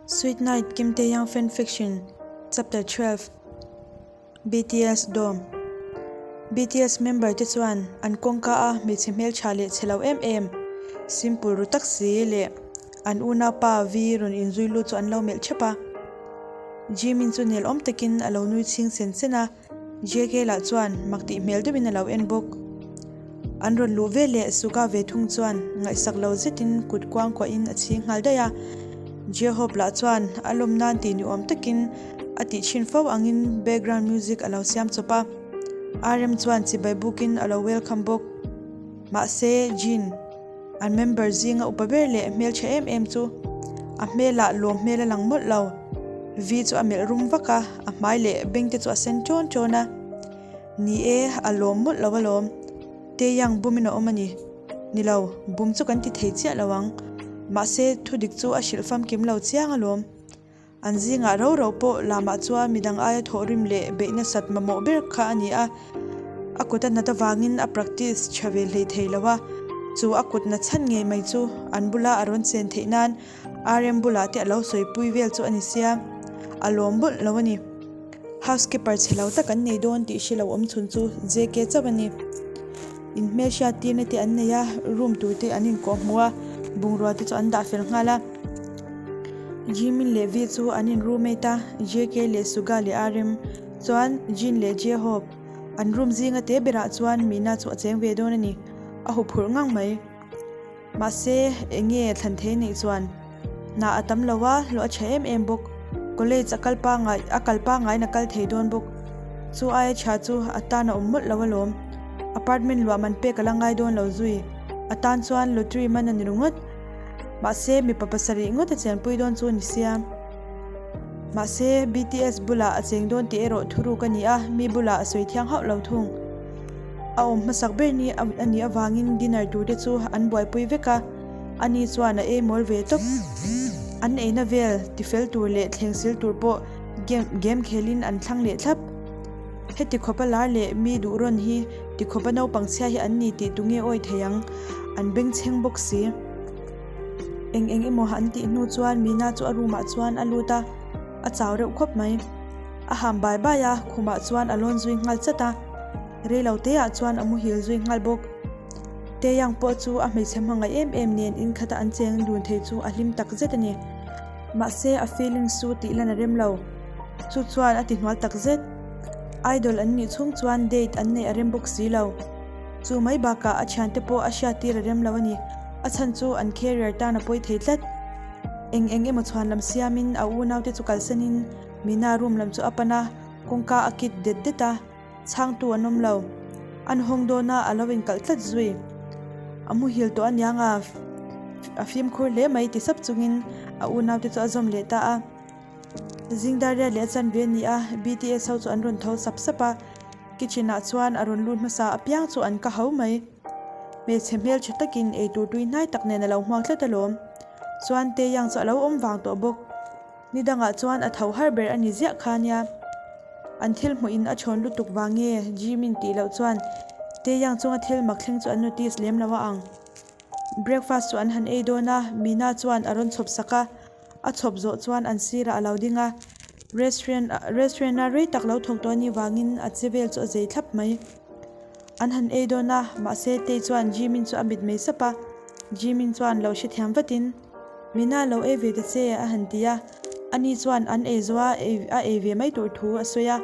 Sweet Night Kim Taehyung Fan Fiction Chapter 12 BTS Dorm BTS member te chuan an kawngka a hmeichhe hmeltha leh chhe lo em em, simple ru tak si leh an unaupa V rawn inzui lut chu an lo melh thep a. Jimin chu nel awm takin a lo nui chhing sen sen a. JK lah chuan mak tih hmel deuhin a lo en bawk. An rawn luh ve leh Suga ve thung chuan ngaihsak lo zetin kut kuang kuahin a chhing nghal daih a. J-Hope lah chuan a lawm nan tih ni awm takin a tih chhin fo angin background music a lo siam chawp a. RM chuan chibai bukin a lo welcome bawk. Mahse, Jin. An member zinga upa ber leh hmeltha em em chu a hmelah lawm hmel a lang mawlh lo. Vi chu a melh rum vak a, a hmai leh beng te chu a sen ṭawn ṭawn a. Ni e, a lawm mawlh lo alawm. Taeyang bumin a awm a ni. Ni lo, bum chu kan ti thei chiah lo ang. Mahse, thudik chu a hrilh famkim lo chiang alawm. An zingah ro ro pawh lamah chuan midang aia thawhrim leh beih nasat mamawh ber kha a ni a, a kut a nat avangin a practice tha ve hlei thei lo a, chu a kut na chhan ngei mai chu an bula a rawn chen theih nan RM bulah te a lo sawipui vel chu a ni sia, a lawm mawlh lo a ni. Housekeeper chhe lo tak an nei dawn tih hre lo awm chhun chu JK chauh a ni. In hmelhriat tirna te an nei a, room tur te an inkawh hmuh a, bungrua te chu an dah fel nghal a. Jimin leh V chu an in roommate a, JK leh Suga leh RM chuan Jin leh J-Hope an room zinga te berah chuan Mina chu a cheng ve dawn a ni, a huphurh ngang mai. Mahse, eng nge thlan thei neih chuan hna a tam lo a, hlawh a tha em em bawk. College a kal pangai a kal pangaiin a kal thei dawn bawk. Chu aia tha chu a tan a awm mawlh lo alawm. Apartment luah man pek a la ngai dawn lo zui. A tan chuan lottery man a ni ringawt. Mahse, mipa pasarih ngawt a chenpui dawn chu a ni sia. Mahse, BTS bulah a cheng dawn tih erawh thuruk a ni a, mi bulah a sawi thiang hauh lo thung. A awm hmasak ber ni a nih avangin dinner tur te chu an buaipui vek a, ani chuan a ei mawl ve tawp. An eina vel tifel tur leh thleng sil tur pawh game game khelin an thlang leh thlap. Heti khawpa lar leh mi duh rawn hi ti khawpa naupang chhia hi an ni tih tunge awi thei ang, an bengchheng bawk si. Eng eng emaw an tih hnu chuan Mina chu a room ah chuan a lut a, a chau reuh khawp mai. A ham bai bai a, khumah chuan a lawn zui nghal chat a, reilo te ah chuan a muhil zui nghal bawk. Taeyang pawh chu a hmeichhe hmangaih em em nen in khata an cheng dun thei chu a hlim tak zet a ni. Mahse a feelings chu tih lan a rem lo. Chu chuan a ti hnual tak zet. Idol an nih chhung chuan date an neih a rem bawk si lo. Chu mai bakah a thiante pawh a hriattir a rem lo a ni. A chhan chu an career tan a pawi thei tlat. Eng eng emaw chhuan lam siamin a unaute chu kalsanin Mina room lam chu a pan a, kawngka a kit det det a, chhangtu an awm lo. An hawng dawn a, a lo inkalh tlat zui. A muhil tawh aniang a, a fimkhur hle mai ti sap chungin a unaute chu a zawm leh ta a. Zingdar riat leh a chanve a ni a, BTS ho chu an rawn tho sap sap a, kitchen ah chuan a rawn lut hmasa apiang chu an ka ho mai. Hmeichhe hmeltha takin eitur tui hnai tak nen a lo hmuak tlat alawm. Chuan Taeyang chu a lo awm vang tawh bawk. Ni dangah chuan a tho har ber a ni ziah kha nia. An thil hmuh in a chhawn lutuk vang nge Jimin tih loh chuan Taeyang chunga thil mak thleng chu an notice lem lo a ang. Breakfast chu an han ei dawn a, Mina chuan a rawn chhawp sak a, a chhawp zawh chuan an sirah a lo ding a. Restaurant restaurant a rei tak lo thawk tawh a nih vangin a che vel chu a zei thlap mai. An han ei dawn a, mahse Tae chuan Jimin chu a mit mai sap a, Jimin chuan lo hrethiam vatin. Mina lo ei ve ta che a han ti a, ani chuan an ei zawh a a ei ve mai tur thu a sawi a.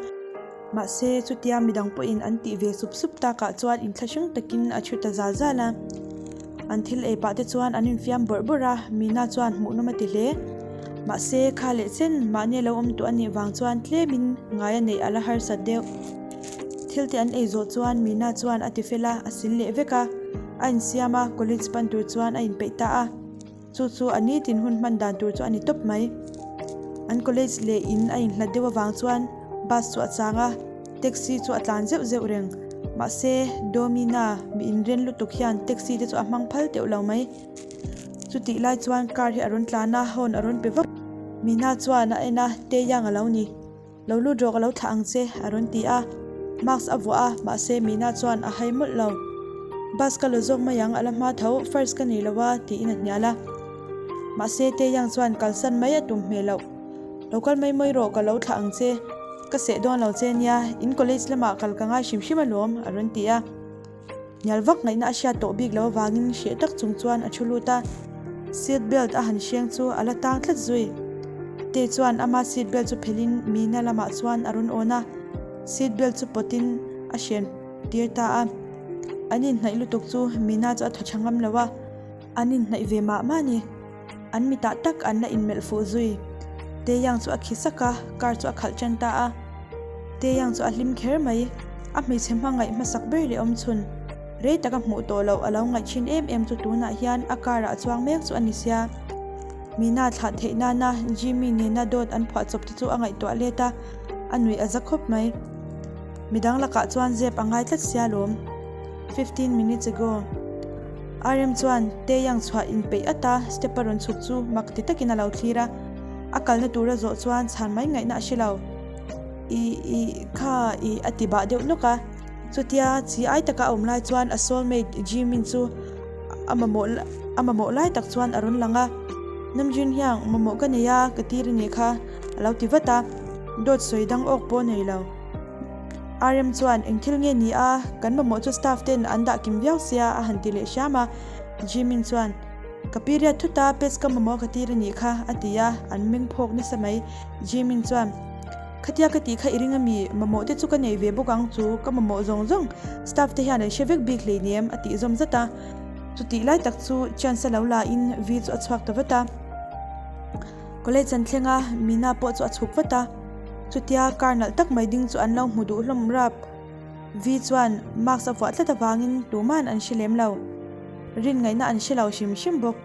Mahse, chutia midang pawhin an tih ve sup sup takah chuan inthlahrung takin a thu ta zal zal a. An thil ei pah te chuan an infiam bawrh bawrh a, Mina chuan hmuhnawm a ti hle. Mahse, kha leh chen mahni a lo awm tawh a nih vang chuan tlemin ngai a neih a la harsat deuh. Thil te an ei zawh chuan Mina chuan a ti fel a, a sil leh vek a. A insiam a, college pan tur chuan a inpeih ta a. Chu chu a nitin hun hman dan tur chu a ni tawp mai. An college leh in a inhlat deuh avang chuan bus chu a chang a, taxi chu a tlan zeuh zeuh reng. Mahse, Domina mi inren lutuk hian taxi te chu a hmang phal teuh lo mai. Chutih lai chuan car hi a rawn tlan a, horn a rawn pe vak. Mina chuan a en a, Taeyang a lo ni. Lo lut rawh ka lo thlah ang che, a rawn ti a. Mask a vuah a, mahse Mina chuan a hai mawlh lo. Bus ka la zawk mai ang, a la hma tho, first ka nei lo a, tiin a hnial a. Mahse Taeyang chuan kalsan mai a tum hmel loh. Lo kal mai mai rawh ka lo thlah ang che. Ka seh dawn lo che nia, in college lamah kal ka ngai hrim hrim alawm, a rawn ti a. Hnial vak ngaihna a hriat tawh bik lo avangin hreh tak chung chuan a thu lut a, seat belt a han hreng chu a la tang tlat zui. Tae chuan ama seat belt chu phelhin Mina lamah chuan a rawn awn a, seat belt chu pawtin a hren tir ta a. An inhnaih lutuk chu Mina chu a thaw tha ngam lo a, an inhnaih ve mah mah a ni. An mitah tak an la inmelh fuh zui. Taeyang chu a khi sak a, car chu a khalh tan ta a. Taeyang chu a hlim kher mai. A hmeichhe hmangaih hmasak ber leh awm chhun. Rei taka hmuh tawh loh a lo ngaih thin em em chu tunah hian a car ah a chuang mek chu a ni sia. Mina thlah theih nana Jimmy nena dawt an phuah chawp te chu a ngaihtuah let a, a nuih a za khawp mai. Midang lakah chuan zep a ngai tlat sia lawm. 15 minutes ago. RM chuan Taeyang chhuah inpeih at a, step a rawn chhuk chu mak ti takin a lo thlir a. A kalna tura zawh chuan chhan mai ngaihna a hre lo. I, i, kha, i a ti bah deuh nawk a. Chutia chi ai taka a awm lai chuan a soulmate Jimin chu a mamawh a mamawh lai tak chuan a rawn lang a. Namjoon hian mamawh ka nei a, ka tir a nih kha a lo ti vat a. Dawt sawi dang awk pawh a nei lo. RM chuan, Eng thil nge ni a? Kan mamawh chu staff ten an dah kim viau sia a han ti leh hriam a. Jimin chuan, Ka period thut a, pets ka mamawh ka tir a nih kha a ti a, an meng phawk nasa mai. Jimin chuan, Khatia ka tih kha i ring a mi? Mamawh te chu ka nei ve bawk ang chu, ka mamawh zawng zawng staff te hian an hre vek bik hleinem a tih zawm zat a. Chutih lai tak chu chance a lo la in V chu a chhuak ta vat a. College an thleng a, Mina pawh chu a chhuk vat a. Chutia car nalh tak mai ding chu an lo hmu duh hlawm rap. Vi chuan mask a vuah tlat avangin tuman an hre lem lo. Rin ngaihna an hre lo hrim hrim bawk.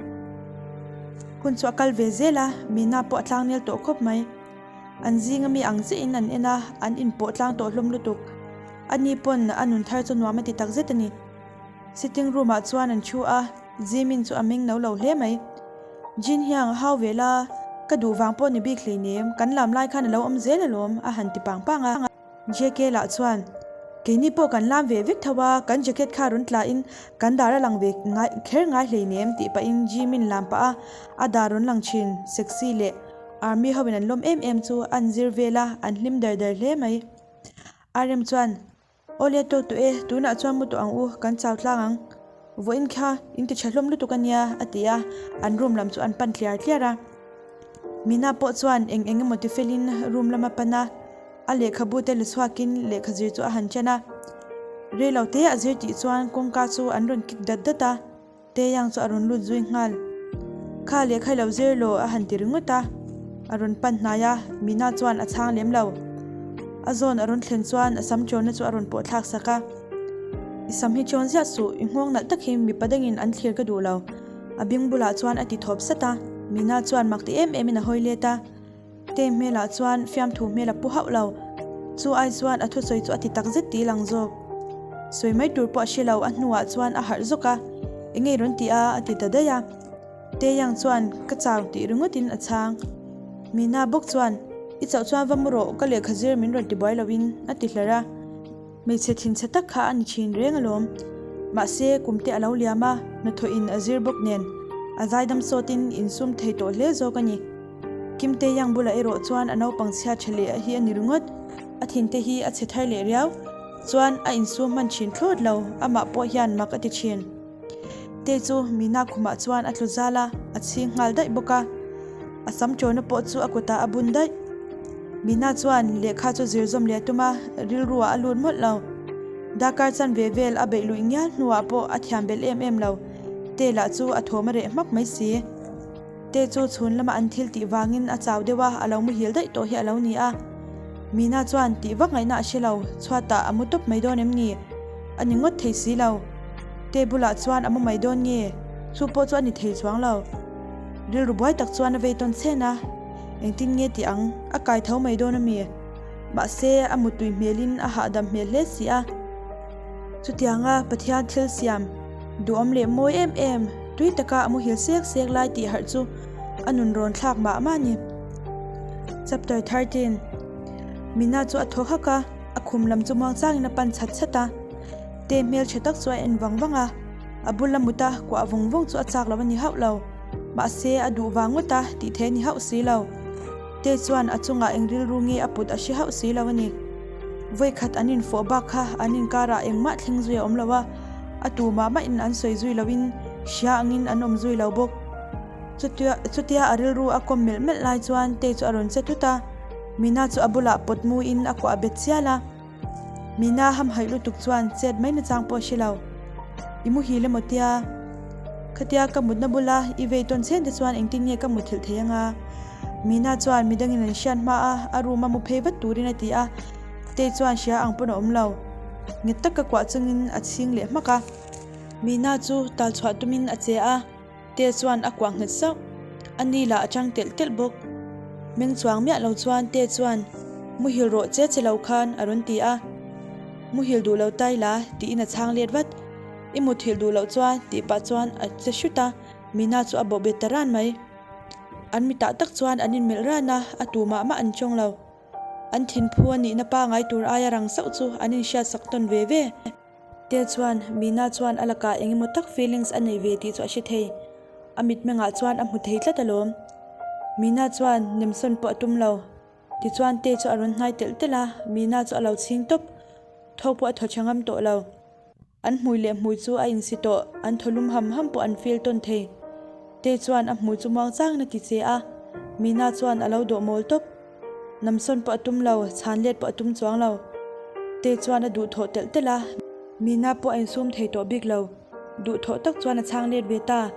Hun chu a kal ve zel a, Mina pawh a tlang nel tawh khawp mai. An zinga mi ang chiahin an en a, an inpawh tlang tawh hlawm lutuk. Ani pawn a nun thar chu nuam a ti takzet a ni. Sitting room ah chuan an thu a, Jimin chu a meng no lo hle mai. Jin hiang a hau ve la, ka duh vang pawh ni bik hleinem, kan lam lai khan a lo awm zel alawm a han ti pang pang a. JK lah chuan, Keini pawh kan lam ve vek tho a, kan jacket kha rawn tla in kan dar a lang ve ngai kher ngai hleinem tih pahin Jimin lam pah a, a dar rawn lang thin, sexy leh army ho in an lawm em em chu an zir vel a, an hlim dar dar hle mai. RM chuan, Awle tawk tawh e, tunah chuan mu tawh ang u, kan chau tlang ang. Vawiin kha in ti tha hlawm lutuk a nia, a ti a, an room lam chu an pan tliar tliar a. Mina pawh chuan eng eng emaw ti felin room lam a pan a, a lehkhabu te la chhuakin lehkha zir chu a han chen a. Reilo te a zir tih chuan kawngka chu an rawn kik dat dat a. Taeyang chu a rawn lut zui nghal. Kha lehkha i lo zir law a han ti ringawt a, a rawn pan hnai a, Mina chuan a chhang lem lo. A zawn a rawn thlen chuan a sam chawnna chu a rawn pawh thlak sak a. I sam hi chawn ziah suh, i nghawng nalh tak hi mipa dangin an thlir ka duh lo. A bing bulah chuan a ti thawp sat a, Mina chuan mak ti em emin a hawi let a. Te hmelah chuan fiamthu hmel a pu hauh lo. Chu ai chuan a thusawi chu a ti takzet tih lang zawk. Sawi mai tur pawh a hre lo, a hnuah chuan a harh zawk a, Eng ei rawn ti a? a ti ta daih a. Te Yang chuan ka chau tih ringawtin a chhang. Mina bawk chuan, I chauh chuan va mu rawh, ka lehkha zir min rawn ti buai loin a ti hlar a. Hmeichhe thinchhe tak kha a ni thin reng alawm. Mahse, kum te a lo liam a, hnathawhin a zir bawk nen, a zaidam sawtin insum thei tawh hle zawk a ni. Kimte Yang bulah erawh chuan a naupang chhia tha leh hi a ni ringawt. A thinte hi a chhe thar leh riau. Chuan a insum hman thin thlawt lo, amah pawh hian mak a ti thin. Te chu Mina khumah chuan a tlu zal a, a chhing nghal daih bawk a. A sam tawna pawh chu a kutah a bun daih. Mina chuan lehkha chu zir zawm leh a tum a, rilruah a lut mawlh lo. Darkar chanve vel a beih luih ngial hnuah pawh a thiam belh em em lo. Te lah chu a thawm a reh hmak mai si. Te chu chhun lama an thil tih vangin a chau deuh a, a lo muhil daih tawh hi a lo ni a. Mina chuan tih vak ngaihna a hre lo, chhuatah a mu tawp mai dawn em ni? A ni ngawt thei si lo. Te bulah chuan a mu mai dawn nge? Chu pawh chu a ni thei chuang lo. Rilru buai tak chuan a vei tawn chhen a, engtin nge tih ang, a kai tho mai dawn a mi? Mahse, a mutui hmelin a hahdam hmel hle si a. Chutianga Pathian thil siam duhawm leh mawi em em, tui taka a muhil sek sek lai tih harh chu a nun rawn thlak mah mah a ni. Chapter 13 Mina chu a thaw hak a, a khum lam chu muang changin a pan chhat chhat a. Te hmel tha tak chu a en vang vang a, a bula muta kuah vawng vawng chu a chak lo a ni hauh lo. Mahse, a duh vang ngawt a tih theih a ni hauh si lo. Te chuan a chungah eng rilru nge a put a hre hauh si lo a ni. Vawikhat an infawh bak kha an inkarah engmah thleng zui a awm lo a, a tu mah mahin an sawi zui loin hria angin an awm zui lo bawk. Chutia chutia a rilru a kawm melh melh lai chuan Tei chu a rawn che thut a, Mina chu a bulah pawt muin a kuah bet chial a. Mina hamhaih lutuk chuan chet mai nachang pawh a hre lo. I muhil emaw tia? Khatia ka mutna bula i vei tawn chhen te chuan engtin nge ka muthilh thei anga? Mina chuan midangin an hriat hma a, a room a mu phei vat turin a ti a. Tei chuan hria ang pawn a awm lo. Nghet taka kuah chungin a chhing leh hmak a. Mina chu tal chhuah tumin a che a. Te chuan a kuah nghet sauh. A ni lah a chang telh telh bawk. Meng chuang miah lo chuan Te chuan, Muhil rawh che che lo khan a rawn ti a. Muhil duh lo tai la tiin a chhang let vat. I muthilh duh loh chuan tih pah chuan a che hrut a, Mina chu a bawh bet ta ran mai. An mitah tak chuan an inmelh ran a, a tu mah mah an tawng lo. An thinphu a nihna pangai tur aia rang sauh chu an inhriatsak tawn ve ve. Te chuan Mina chuan a lakah eng emaw tak feelings a nei ve tih chu a hre thei. A mitmengah chuan a hmu thei tlat alawm. Mina chuan nemsawn pawh a tum lo. Tichuan Te chu a rawn hnai telh telh a, Mina chu a lo chhing tawp. Tho pawh a thaw tha ngam tawh lo. An hmui leh hmui chu a insi tawh, an thaw lum ham ham pawh an feel tawn thei. Te chuan a hmui chu muang changin a ti che a, Mina chuan a lo dawh mawl tawp. Namsawn pawh a tum lo, chhan let pawh a tum chuang lo. Te chuan a duhthawh telh telh a. Mina pawh a insum thei tawh bik lo. Duhthawh tak chuan a chhang let ve ta.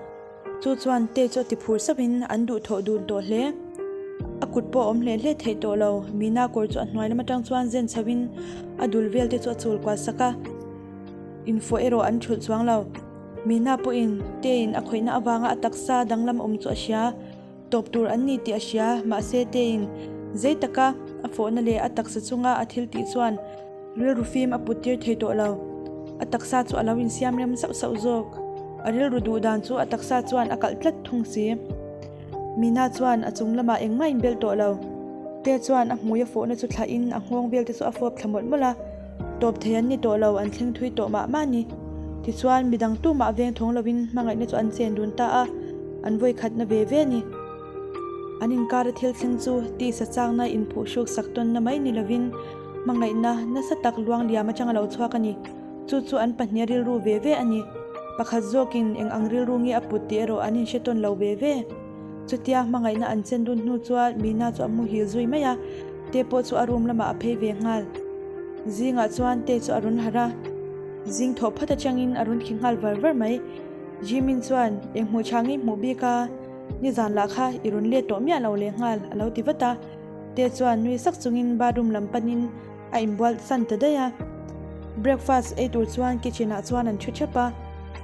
Chu chuan Te chu a ti phur sauhin an duhthawh dun tawh hle. A kut pawh a awm hle hle theih tawh lo. Mina kawr chu a hnuai lam atang chuan zen chhoin a dul vel te chu a chul kual sak a. Infawh erawh an thulh chuang lo. Mina pawhin Tein a khawihna avanga a taksa danglam awm chu a hria. Tawp tur an ni tih a hria, mahse Tein zei taka a fawhna leh a taksa chunga a thil tih chuan rilru fim a put tir thei tawh lo. A taksa chu a lo insiam rem sauh sauh zawk. A rilru duh dan chu a taksa chuan a kalh tlat thung si. Mina chuan a chung lamah engmah inbelh tawh lo. Te chuan a hmui a fawhna chu thlahin a nghawng vel te chu a fawp thla mawlh mawlh a. Tawp thei an ni tawh lo, an thleng thui tawh mah mah a ni. Tichuan, midang tumah veng thawng lovin hmangaihna chu an chen dun ta a, an vawi khatna ve ve a ni. An inkara thil thleng chu tisa chakna inphuhhruk sak tawnna mai ni lovin hmangaihna nasa tak luang liam atanga lo chhuak a ni. Chu chu an pahnih a rilru ve ve a ni. Pakhat zawkin eng ang rilru nge a put tih erawh an inhre tawn lo ve ve. Chutia hmangaihna an chen dun hnu chuan Mina chu a muhil zui mai a, Te pawh chu a room lamah a phei ve nghal. Zingah chuan Te chu a rawn harh a, zing thawh phat atangin a rawn khi nghal var var mai. Jimin chuan, Eng hmuh tha ngei hmuh bik a, nizan lah kha i rawn let tawh miah lo leh nghal, a lo ti vat a. Te chuan nui sak chungin bathroom lam panin a inbual san ta daih a. Breakfast ei tur chuan kitchen ah chuan an thu thep a,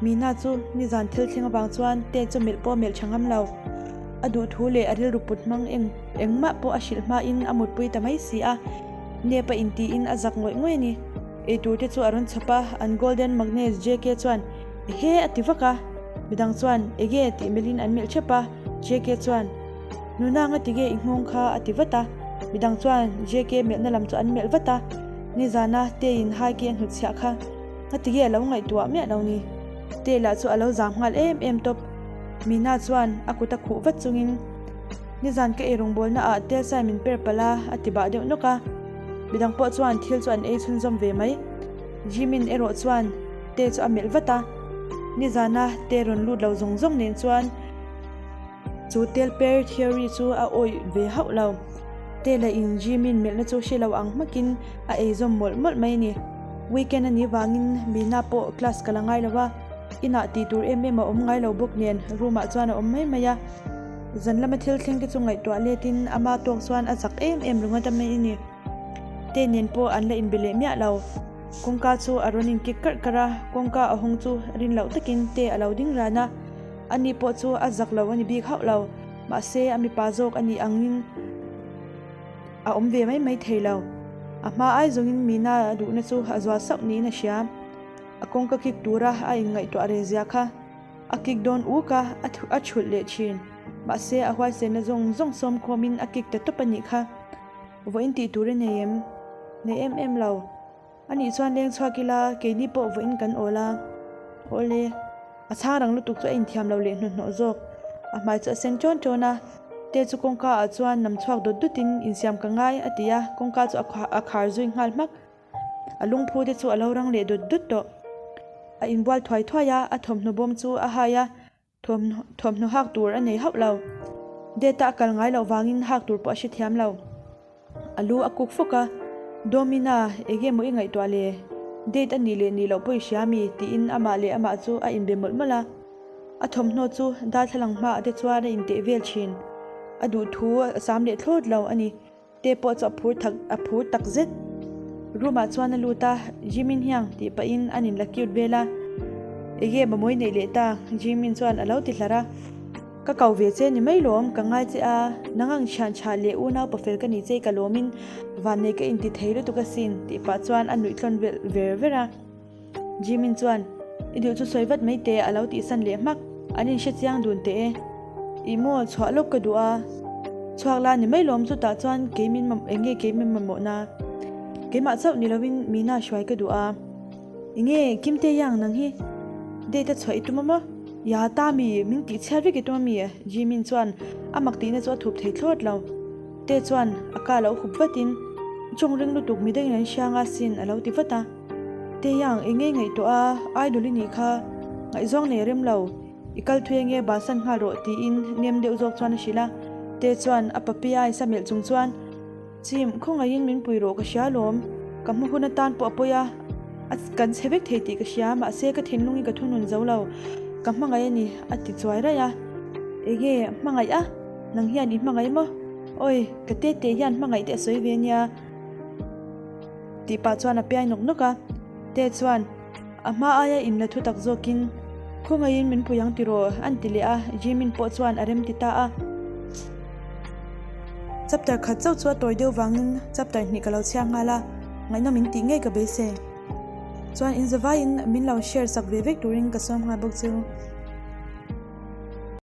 Mina chu nizan thil thleng avang chuan Te chu melh pawh a melh tha ngam lo. A duh thu leh a rilru put hmang eng engmah pawh a hrilh hmain a mutpui ta mai si a, nep a intiin a zak ngawih ngawih a ni. Eitur te chu a rawn chhawp a, an Golden Magnets JK chuan Ehe a ti vak a, midang chuan Ege tih melhin an melh thep a, JK chuan Nuna nga tige i nghawng kha a ti vat a, midang chuan JK melhna lam chu an melh vat a, nizana Teiin Haike a hnutchhiah kha nga tige a lo ngaihtuah miah lo ni. Tei lah chu a lo zam nghal em em tawp. Mina chuan a kut a khuh vat chungin nizan ka eirawngbawlna ah tel sai min per palh a a ti bah deuh nawk a, midang pawh chuan thil chu an ei chhunzawm ve mai. Jimin erawh chuan Tei chu a melh vat a, nizana Tei rawn lut lo zawng zawng nen chuan Chu tel per theory chu a awih ve hauh lo. Tela in Jimin melhna chu hre lo ang hmakin a ei zawm mawlh mawlh mai a ni. Weekend a nih vangin Mina pawh class ka la ngai lo a, inah tih tur em em a awm ngai lo bawk nen room ah chuan a awm mai mai a. Zan lama thil thleng te chu ngaihtuah letin ama tawk chuan a zak em em ringawt a mai a ni. Te nen pawh an la inbe leh miah lo. Kawngka chu a rawn inkik karh karh a, kawngka a hawng chu rin loh takin Te a lo ding ran a. Ani pawh chu a zak lo a ni bik hauh lo, mahse a mipa zawk a nih angin a awm ve mai mai thei lo. A hma ai zawngin Mina a duhna chu a zual sauh niin a hria. A kawngka kik tura a inngaihtuah reh zia kha a kik dawn uk a, a thulh leh thin. Mahse a huaisenna zawng zawng sawm khawmin a kik ta tawp a nih kha. Vawiin tih tur i nei em? Nei em em lo. A nih chuan leng chhuak ila, keini pawh vawiin kan awl a. Awle. A chhang rang lutuk chu a inthiam lo leh hnuhnawh zawk. A hmai chu a sen ṭawn ṭawn a, Tae chu kawngka ah chuan nam chhuak dawt dawt in insiam ka ngai a ti a, kawngka chu a khar zui nghal hmak. A lungphu te chu a lo rang leh dawt dawt tawh. A inbual thuai thuai a, a thawmhnaw bawm chu a hai a, Thawmhnaw hak tur a nei hauh lo. Data a kal ngai loh vangin hak tur pawh a hrethiam lo. A lu a kuk fawk a, Domina, enge maw i ngaihtuah le? Date a nih leh nih loh pawh i hria mi? tiin amah leh amah chu a inbe mawlh mawlh a. A thawmhnaw chu darthlalang hmaah te chuan a inteh vel thin. A duhthu a sam leh thlawt lo a ni. Te pawh chu a phur thak a phur tak zet. Room ah chuan a lut a, Jimin hiang tih pahin an in la cute vel a. Ege mamawi neih leh ta? Jimin chuan a lo ti hlar a. Ka kau ve che ni mai lawm, ka ngai che a, nang ang thian tha leh unau pafel ka ni che ka lawmin vannei ka inti thei lutuk asin tih pah chuan a nuih tlawn velh ver ver a. Jimin chuan, I duh chu sawi vat mai teh a lo tihsan leh hmak. An inhre chiang dun teh e. Ih maw, chhuah lawk ka duh a. Chhuak la ni mai lawm chutah chuan kei min eng nge kei min mamawh na? Keimah chauh ni lovin Mina hruai ka duh a. Eng nge Kim Tae Yang nang hi date a chhuah i tum a maw? Ya ta mi, min tih chhiat vek i tum a mi? Jimin chuan a mak tihna chu a thup thei thlawt lo. Tae chuan a ka lo hup vatin, Chawng ring lutuk midangin an hria anga sin a lo ti vat a. Teiang, eng nge ngaihtuah a, idol i nih kha, ngaihzawng nei rem lo, i kal thui ange bansan nghal rawh tiin nem deuh zawk chuan a hrilh a. Te chuan a papi a insa melh chung chuan, Chim, khawngaihin min pui rawh ka hria alawm, ka hma hun atan pawh a pawi a, a kan chhe vek thei tih ka hria, mahse ka thinlung hi ka thunun zo lo, ka hmangaih a ni a ti chuai raih a. Enge, hmangaih a? Nang hian i hmangaih maw? Awi, ka tete hian hmangaih te a sawi ve nia. Tih pah chuan a piai nawk nawk a, Te chuan a hma aia in la thu tak zawkin Khawngaihin min pui ang tiraw an ti leh a, Jimin pawh chuan a rem ti ta a. Chapter khat chauh chu a tawi deuh vangin chapter hnih ka lo chhiar nghal a, ngaihnawm in tih ngei ka beisei. Chuan in zavaiin min lo share sak ve vek turin ka sawm nghal bawk chu.